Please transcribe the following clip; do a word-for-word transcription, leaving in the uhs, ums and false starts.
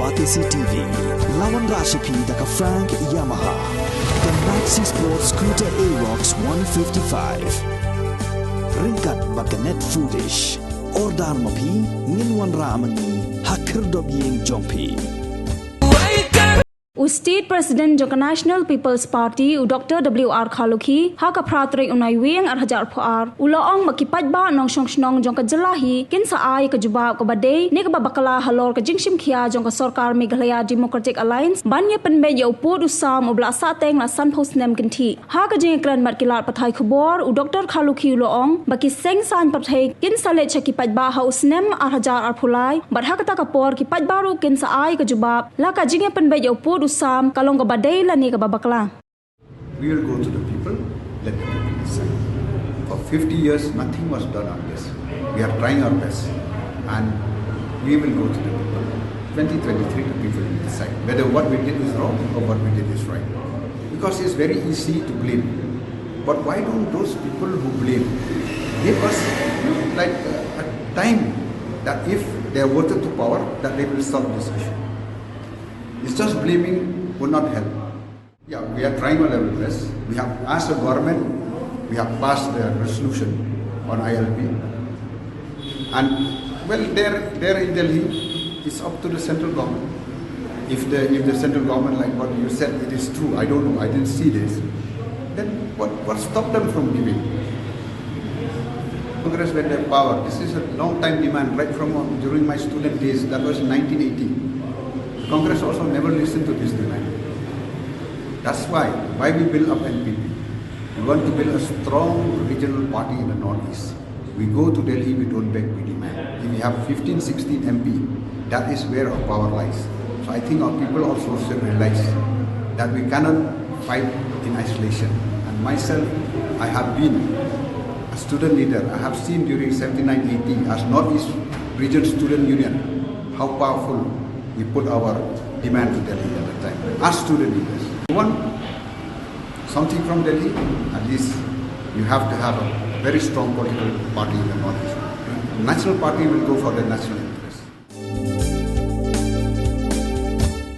Batesi T V, la wanrah sha phi da ka Frank Yamaha, ka Maxi Sport Scooter Aerox one fifty-five. Ryngkat bad ka Net Foodish. Order ma phi, ngin wanrah ma ngi ha khyrdop ïing jong phi. U State President jong ka National People's Party, u Doctor W R Kharlukhi, ha ka phra tarik u Naiwieng ar hajar arphew ar, u la ong ba ki paidbah nongshong shnong jong ka jylla hi kin sa ai ka jubab kaba dei ne kaba bakla halor ka jingshim khia jong ka sorkar Meghalaya Democratic Alliance ban ïa pynbeit ïa u pud u sam uba la sahteng la sanphew snem kynthih. Ha ka jingïakren bad ki lad pathai khubor, u Doctor Kharlukhi u la ong ba ki seng saiñ pyrthei kin sa leit sha ki paidbah ha u snem ar hajar arphew lai, bad ha kata ka por ki paidbah ruh kin sa ai ka jubab la ka jingïapynbeit ïa u pud u sam ka long kaba dei lane kaba bakla. We will go to the people, let the people decide. For fifty years, nothing was done on this. We are trying our best, and we will go to the people. Twenty twenty-three, the people will decide whether what we did is wrong or what we did is right. Because it's very easy to blame. But why don't those people who blame give us, you know, like, uh, a time that if they are voted to power, that they will solve this issue? It's just blaming will not help. Yeah, we are trying our level best. We have, as a government, we have passed the resolution on I L P. And, well, there, there in Delhi, it's up to the central government. If the, if the central government, like what you said, it is true, I don't know, I didn't see this, then what, what stopped them from giving? Congress, when they power, this is a long time demand, right from, uh, during my student days, that was in nineteen eighty. Congress also never listened to this demand. That's why, why we build up N P P. We want to build a strong regional party in the Northeast. We go to Delhi, we don't beg, we demand. If we have fifteen, sixteen M P, that is where our power lies. So I think our people also should realize that we cannot fight in isolation. And myself, I have been a student leader. I have seen during seventy-nine eighty as Northeast Region Student Union how powerful we put our demand to Delhi at the time as student leaders. We want something from Delhi, at least you have to have a very strong political party in the Northeast. National party will go for the national.